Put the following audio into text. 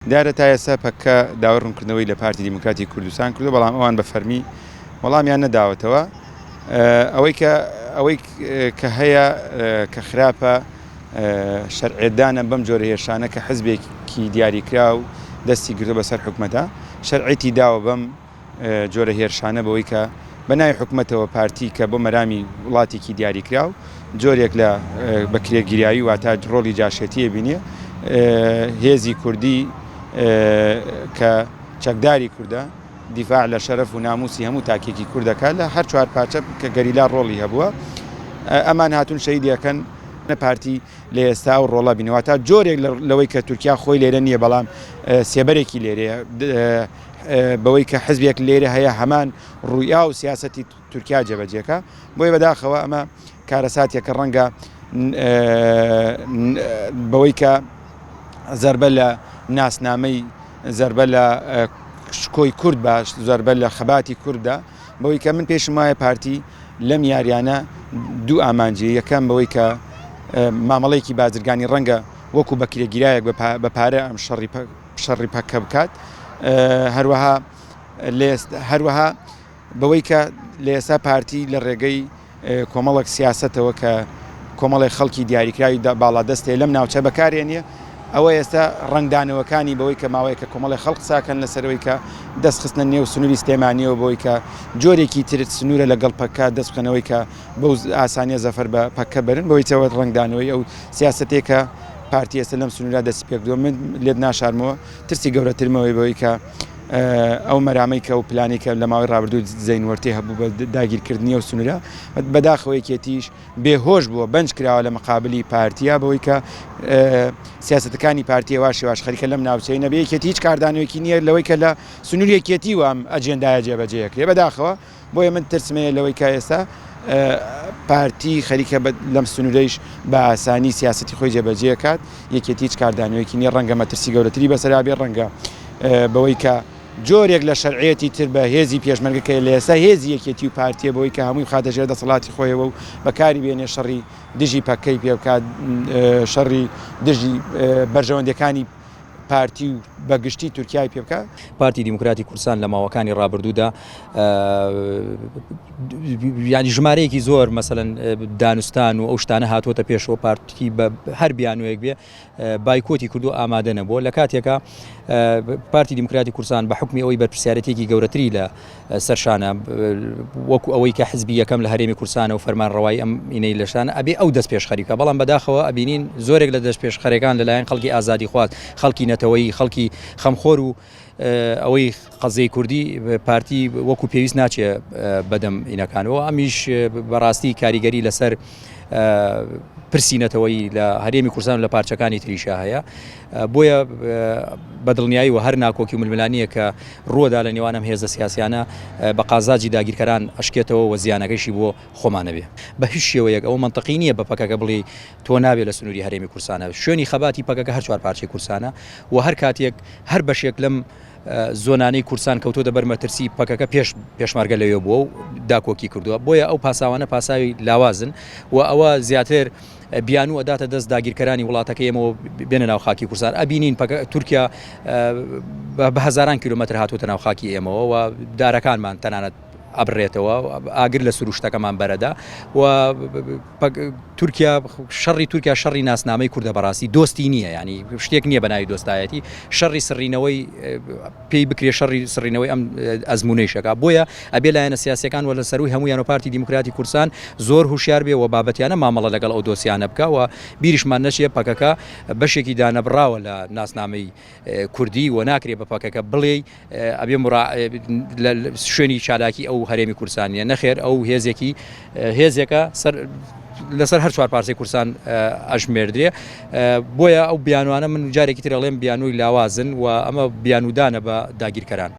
دیارە تا ئێستا پەککە داوای ڕوونکردنەوەی لە پارتی دیموکراتی کوردستان کردووە، بەڵام ئەوان بە فەرمی وەڵامیان نەداوەتەوە. ئەوەی کە ئەوەی کە هەیە کە خراپە شەرعیەتدانە بەم جۆرە هێرشانە کە حزبێکی دیاریکراو دەستی گرتووە بەسەر حکومەتە، شەرعیەتی داوە بەم جۆرە هێرشانە بەوەی کە بە ناوی حکومەتەوە پارتی کە بۆ مەرامی وڵاتێکی دیاریکراو جۆرێک لە بەکرێگیراوی واتە ڕۆڵی جاشێتی ئەبینێ هێزی کوردی کە چەکداری کوردە دیفاع لە شەرەف و ناموسی هەموو تاکێکی کوردەکە لە هەر چوار پارچە کە گەریلا ڕۆڵی هەبووە ئەمان هاتون شەیدەکەن پارتی لە ئێستا ئەو ڕۆڵە بینەوە تا جۆرێک لەوەی کە تورکیا خۆی لێرە نییە بەڵام سێبەرێکی لێرەیە بەوەی کە حزبێک لێرە هەیە هەمان ڕوویا و سیاسەتی تورکیا جێبەجێکا، بۆیە بەداخەوە ئەمە کارەساتێکە ڕەنگە بەوەی کە زەربە لە ناسنامەی زەربە لە شکۆی کورد باش زەربە لە خەباتی کورددا بەوەی کە من پێشم وایە پارتی لەم یاریانە دوو ئامانجی یەکەم بەوەی کە مامەڵەیەکی بازرگانی ڕەنگە وەکو بەکرێگیرایەک بە پارە ئەم شەڕی شەڕی پەککە بکات هەروەها هەروەها بەوەی کە لە ئێستا پارتی لە ڕێگەی کۆمەڵێک سیاسەتەوە کە کۆمەڵێک خەڵکی دیاریکراوی باڵادەستێ لەم ناوچە بەکارێنیە ئەوە ئێستا ڕەنگدانەوەکانی بەوەی کە ماوەیە کە کۆمەڵی خەڵق قساکەن لەسەرەوەی کە دەست خستنە نێو سنووری سلێمانیەوە بۆی کە جۆرێکی تر سنوورە لەگەڵ پەککە دەست بخەنەوەی کە بەو ئاسانیە زەفەر بە پەککە بەرن بەوەی چەوە ڕەنگدانەوەی ئەو سیاسەتێکە پارتی ئێستا لەم سنوورە دەستی پێکردووە من لێت ناشارمەوە ترسی گەورەترمەوەی بەوەی کە ئەو مەرامەی کە ئەو پلانی کە لە ماوەی ڕابردوو زەین وەرتێ هەبوو بە داگیرکردنی ئەو سنوورە بەداخەوە یەکێتیش بێهۆش بووە بەنج کراوە لە مقابلی پارتیا بەوەی کە سیاسەتەکانی پارتی هێواش هێواش خەریکە لەم ناوچەی نەبێ یەکێتی هیچ کاردانەوەیەکی نییە لەوەی کە لە سنوور یەکێتی و ئەم ئەجێندایە جێبەجێ کرێ بەداخەوە بۆیە من ترسم هەیە لەوەی کە ئێستا پارتی خەریکە لەم سنوورەیش بە ئاسانی سیاسەتی خۆی جێبەجێ کات، یەکێتی هیچ کاردانەوەیەکی نییە، ڕەنگە مەترسی گەورەتری بەسەرا بێ، ڕەنگە بەوەی کە جۆرێک لە شەرعیەتی تر بە هێزی پێشمەرگە کە لە ئێستا هێزی یەکێتی و پارتیە بەوەی کە هەمووی بخاتە ژێر دەسەڵاتی خۆیەوە و بەکاری بێنێ شەڕی دژی پەکەی پێ بکات، شەڕی دژی بەرژەوەندیەکانی پارتی و بە گشتی تورکیای پێ بکات. پارتی دیموکراتی کوردستان لە ماوەکانی ڕابردوودا یانی ژمارەیەکی زۆر مەسەلەن دانوستان و ئەو شتانە هاتووەتە پێشەوە پارتی بە هەر بیانوویەک بێ بایکۆتی کردو ئامادە نەبووە لە کاتێکا پارتی دیموکراتی کوردستان بە حکمی ئەوەی بەرپرسیارەتێکی گەورەتری لە سەرشانە وەکو ئەوەی کە حزبی یەکەم لە هەرێمی کوردستانە و فەرمانڕەوای ئەم ئینەی لەشانە ئەبێ ئەو دەست پێشخەری بکا بەڵام بەداخەوە ئەبینین زۆرێک لە دەست پێشخەرەکان لەلایەن خەڵکی ئازادیخواز خەڵکی نەتەوەیی خەڵکی خەمخۆر و ئەوەی قەزیەی کوردی پارتی وەکو پێویست ناچێ بەدەم ئینەکانەوە ئەمیش بەڕاستی کاریگەری لەسەر پرسی نەتەوەیی لە هەرێمی کوردستان و لە پارچەکانی تریشا هەیە بۆیە بە دڵنیایی و هەر ناکۆکی و ململانییەک کە ڕووەدا لە نێوان ئەم هێزە سیاسیانە بە قازاجی داگیرکەران ئەشکێتەوە و زیانەکەیشی بۆ خۆمان ئەبێ. بە هیچ شێوەیەک ئەوە مەنتقی نییە بە پەکەکە بڵێی تۆ نابێ لە سنووری هەرێمی کوردستانە. شوێنی خەباتی پەکەکە هەر چوار پارچەی کوردستانە و هەر کاتێک هەر بەشێک لەم زۆنانەی کوردستان کەوتۆتە بەر مەترسی پەکەکە پێش پێشمەرگە لەوێ بووە و داکۆکی کردووە بۆیە ئەو پاساوانە پاساوی لاوازن و ئەوە زیاتر بیانوو ئەداتە دەست داگیرکەرانی وڵاتەکەی ئێمەوە بێنە ناو خاکی کوردستان ئەبینین پەکە تورکیا بە هەزاران کیلۆمەتر هاتووەتە ناو خاکی ئێمەوە و دارەکانمان تەنانەت ئەبرێتەوە ئاگر لە سروشتەکەمان بەرەدا و تورکیا شەڕی تورکیا شەڕی ناسنامەی کوردە بەڕاستی دۆستی نییە ینی شتێک نییە بە ناوی دۆستایەتی شەڕی سڕینەوەی پێی بکرێ شەڕی سڕینەوەی ئەم ئەزمونەیشەکە بۆیە ئەبێ لایەنە سیاسەکان و لە سەروی هەمویان و پارتی دیموکراتی کوردستان زۆر هوشیار بێ و بابەتیانە مامەڵە لەگەڵ ئەو دۆسیانە بکە و بیریشمان نەچێ پەکەکە بەشێکی دانەبڕاوە لە ناسنامەی کوردی و ناکرێ بە پەکەکە بڵێی ئەبێ لە شوێنی چالاکی ئەو هەرێمی کوردستان نیە نەخێر ئەو هێزێکی هێزێکە سەر لەسەر هەر چوار پارچەی کوردستان ئەژمێردرێ بۆیە ئەو بیانوانە من جارێکی تر ئەڵێم بیانووی لاوازن و ئەمە بیانوودانە بە داگیرکەران.